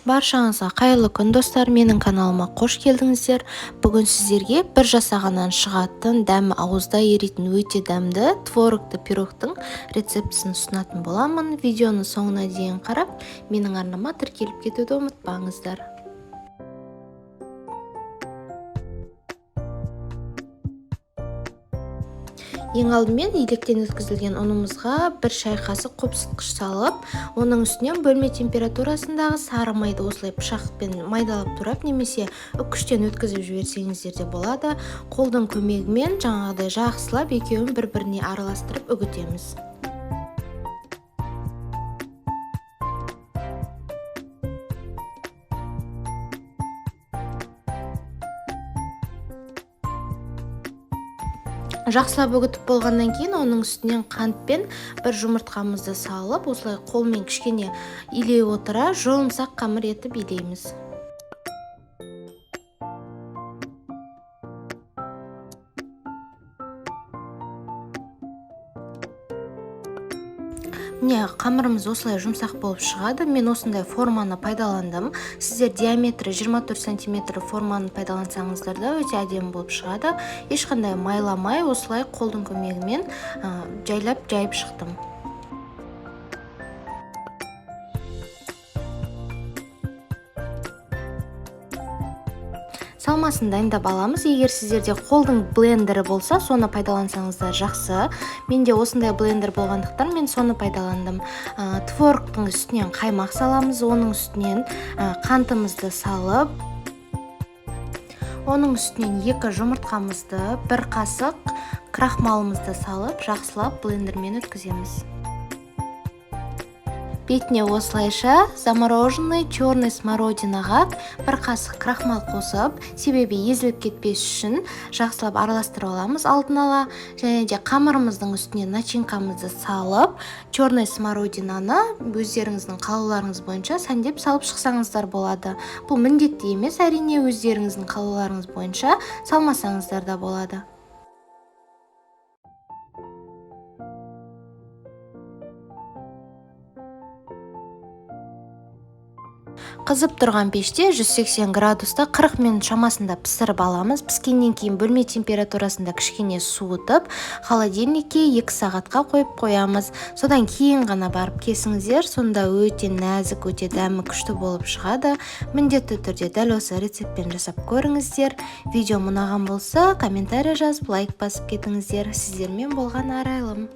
Баршаңызға қайырлы күн, достар! Менің каналыма қош келдіңіздер. Бүгін сіздерге бір жасағаннан шығатын, дәмі ауызда еритін өте дәмді творогты пирогтың рецептісін ұсынатын боламын. Видеоны соңына дейін қарап, менің арнама тіркеліп кетуді ұмытпаңыздар. Ең алдымен електен өткізілген ұнымызға бір шай қасық қопсытқыш салып, оның үстінен бөлме температурасындағы сары майды осылай пышақпен майдалап турап немесе үккіштен өткізіп жіберсеңіздер де болады. Қолдың көмегімен жаңағыдай жақсылап екеуін бір-біріне араластырып үгітеміз. Жақсылап үгітіп болғаннан кейін оның үстінен қант пен бір жұмыртқамызды салып, осылай қолмен кішкене илей отыра жұмсақ қамыр етіп илейміз. Міне, қамырымыз осылай жұмсақ болып шығады. Мен осындай форманы пайдаландым. Сіздер диаметрі 24 сантиметр форманы пайдалансаңыздар да өте әдемі болып шығады. Ешқандай майламай осылай қолдың көмегімен жайлап жайып шықтым. Салмасын дайындап аламыз. Егер сіздерде қолдың блендері болса, соны пайдалансаңыздар жақсы. Менде осындай блендер болғандықтан мен соны пайдаландым. Творогтың үстінен қаймақ саламыз, оның үстінен қантымызды салып, оның үстінен 2 жұмыртқамызды, 1 қасық крахмалымызды салып, жақсылап блендермен өткіземіз. Бетіне осылайша замороженный черный смородинаға бір қасық крахмал қосып, себебі езіліп кетпес үшін жақсылап араластырып аламыз алдын ала. Және де қамырымыздың үстіне начинкамызды салып, черный смородинаны өздеріңіздің қалауларыңыз бойынша сәндеп салып шықсаңыздар болады. Бұл міндетті емес, әрине, өздеріңіздің қалауларыңыз бойынша салмасаңыздар да болады. Қызып тұрған пеште 180 градуста 40 минут шамасында пісіріп аламыз. Піскеннен кейін бөлме температурасында кішкене суытып, холодильникке 2 сағатқа қойып қоямыз. Содан кейін ғана барып кесіңіздер, сонда өте нәзік, өте дәмі күшті болып шығады. Міндетті түрде дәл осы рецептпен жасап көріңіздер. Видео ұнаған болса, комментарий жазып, лайк басып кетіңіздер. Сіздермен болған Арайлым.